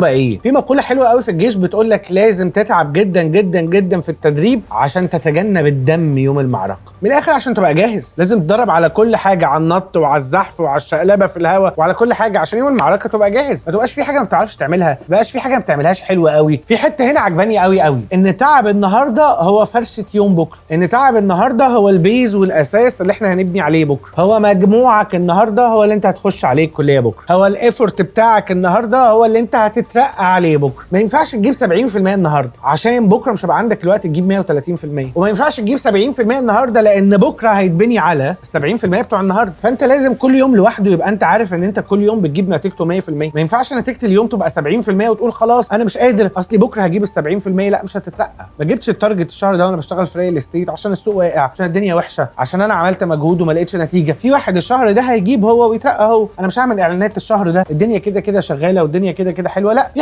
ايه؟ في مقولة حلوة قوي في الجيش بتقول لك لازم تتعب جدا جدا جدا في التدريب عشان تتجنب الدم يوم المعركه. من الاخر عشان تبقى جاهز لازم تدرب على كل حاجه، على النط وعلى الزحف وعلى الشقلبه في الهواء وعلى كل حاجه، عشان يوم المعركة تبقى جاهز، ما تبقاش في حاجة ما بتعرفش تعملها، ما بقاش في حاجة ما بتعملهاش حلوة قوي. في حتة هنا عجباني قوي قوي، ان تعب النهارده هو فرشه يوم بكره، ان تعب النهارده هو ال base والاساس اللي احنا هنبني عليه بكره، هو مجموعك النهارده هو اللي انت هتخش عليه الكلية بكره، هو ال effort بتاعك النهارده هو اللي انت هتترقى عليه بكره. ما ينفعش تجيب 70% النهارده عشان بكره مش هيبقى عندك الوقت تجيب 130%، وما ينفعش تجيب 70% النهارده لان بكره هيتبني على ال 70% بتوع النهارده. فانت لازم كل يوم لوحده يبقى انت عارف ان انت كل يوم بتجيب نتيجته 100%. ما ينفعش نتيجة اليوم تبقى 70% وتقول خلاص انا مش قادر اصلي بكره هجيب ال 70%، لا مش هتترقى. ما جبتش ال target الشهر ده وانا بشتغل في real estate عشان السوق واقع، عشان الدنيا وحشه، عشان انا عملت مجهود وما لقيتش نتيجه. في واحد الشهر ده هيجيب هو ويترقى هو. انا مش هعمل اعلانات الشهر ده، الدنيا كده كده شغالة والدنيا كده كده حلوه. لا، في